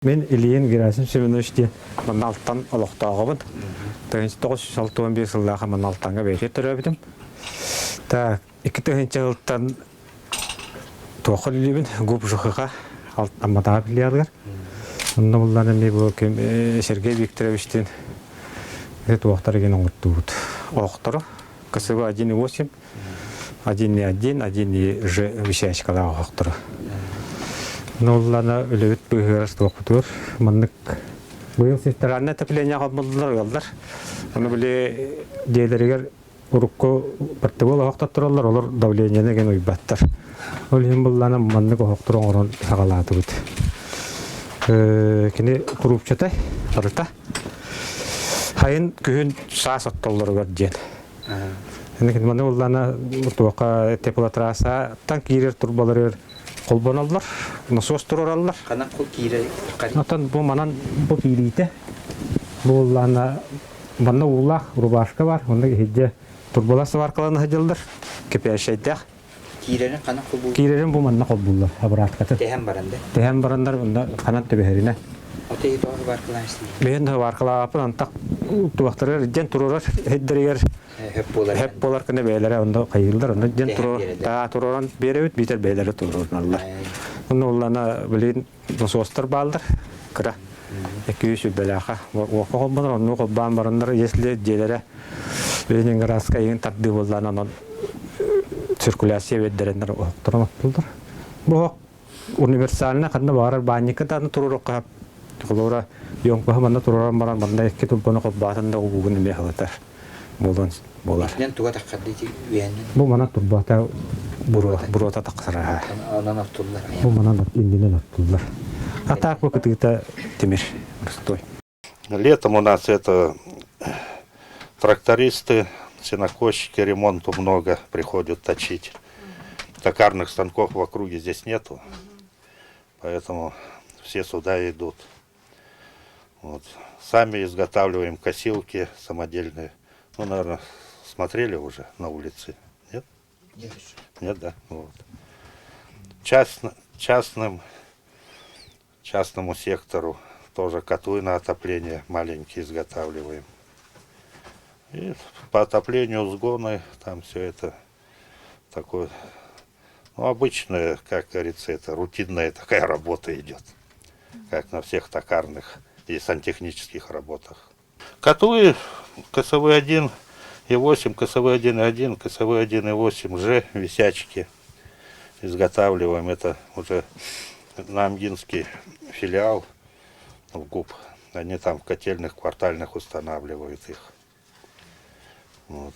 Мин Ильин Герасим Семенович диэн манна Алтан олохтооҕобун. 1961 сыллааха манна Алтаҥҥа бэйэтэ төрөөбүтүм. Так, 2000 сылтан туохха үлэлиибин? ГУП ЖХХ Амматааҕы филиалыгар. Онно буллан эмиэ бу ким Сергей Викторовичтыын туохтар игин оҥортуубут. Оһохтору КСВ 1,8 1,1, 1,Ж висячкалаах оһохтору. Ноллана үлэбит быыһыгар туохпутугар маннык быйыл центральное отопление холболлор ыаллар. Ону били дьиэлэригэр урукку портевол оһох туттараллар, олор давлениены ген уйбаттар. Ол иһин буллана маннык оһохтору оҥорон саҕалаатыбыт. Кини куруупчата барыта хайын күһүн саас оттоллоругар диэн. Маны буллана туохха теплотрассаттан киирэр турбалары холбоноллор, насос туруораллар. Ханан кул киирэр? Оттон бу манан бу киириитэ бу буллана манна уулаах рубашка бар, онно иһирдьэ турбалар сваркалана сылдьаллар, кипящайдаах. Киирэрин ханан холбууллар? Киирэрин бу манна холбууллар, обраткатын. Тэһэн баран да? Тэһэн бараннар онно ханан түбэһэринэ. Ото иһи тоҕо сыбааркалаан истиҥ? Бэйэн сыбааркалаабаппын антах туохтарыгар дьэн туруорар иһитдэригэр хөп буолар хөп буолар гына бэйэлэрэ онно хайыыллар онно дьэн туруоран биэрэбит биитэр бэйэлэрэ туруорналлар. Онно уллана билигин насостар бааллар кыра 200 үбэлээхэ уокка холбонор оннук холбоон бараннар если дьиэлэрэ Ленинградскай иһин тардыы буоллаан онон циркуляция биэрдэрэннэр оһохторун оттуллар. Бу оһох универсальный ханна баҕарар баанньыкка даҕаны туруоруохха холобура ёмкоһу манна туруоран баран манна икки турбаны холбоотон да уугун эмиэ халытар буолуон буолар. Итинэн туга таххардыы ити үөһэннэн? Бу манан турбата буруота тахсар. Онон оттуллар. Бу манан иннинэн оттуллар. А так бу кытыыта тимир простой. Летом у нас это трактористы, сенокосчики, ремонту много приходят точить. Токарных станков в округе здесь нету, поэтому все сюда идут. Вот. Сами изготавливаем косилки самодельные. Ну, наверное, смотрели уже на улице, нет? Нет Нет, да? Вот. Частно, частным, частному сектору тоже котлы на отопление маленькие изготавливаем. И по отоплению сгоны, там все это такое, ну, обычная, как говорится, это рутинная такая работа идет, как на всех токарных и сантехнических работах. Котлы КСВ-1 и 8, КСВ-1,1, КСВ-1,8 Ж висячки изготавливаем. Это уже на Амгинский филиал в ГУП. Они там в котельных квартальных устанавливают их. Вот.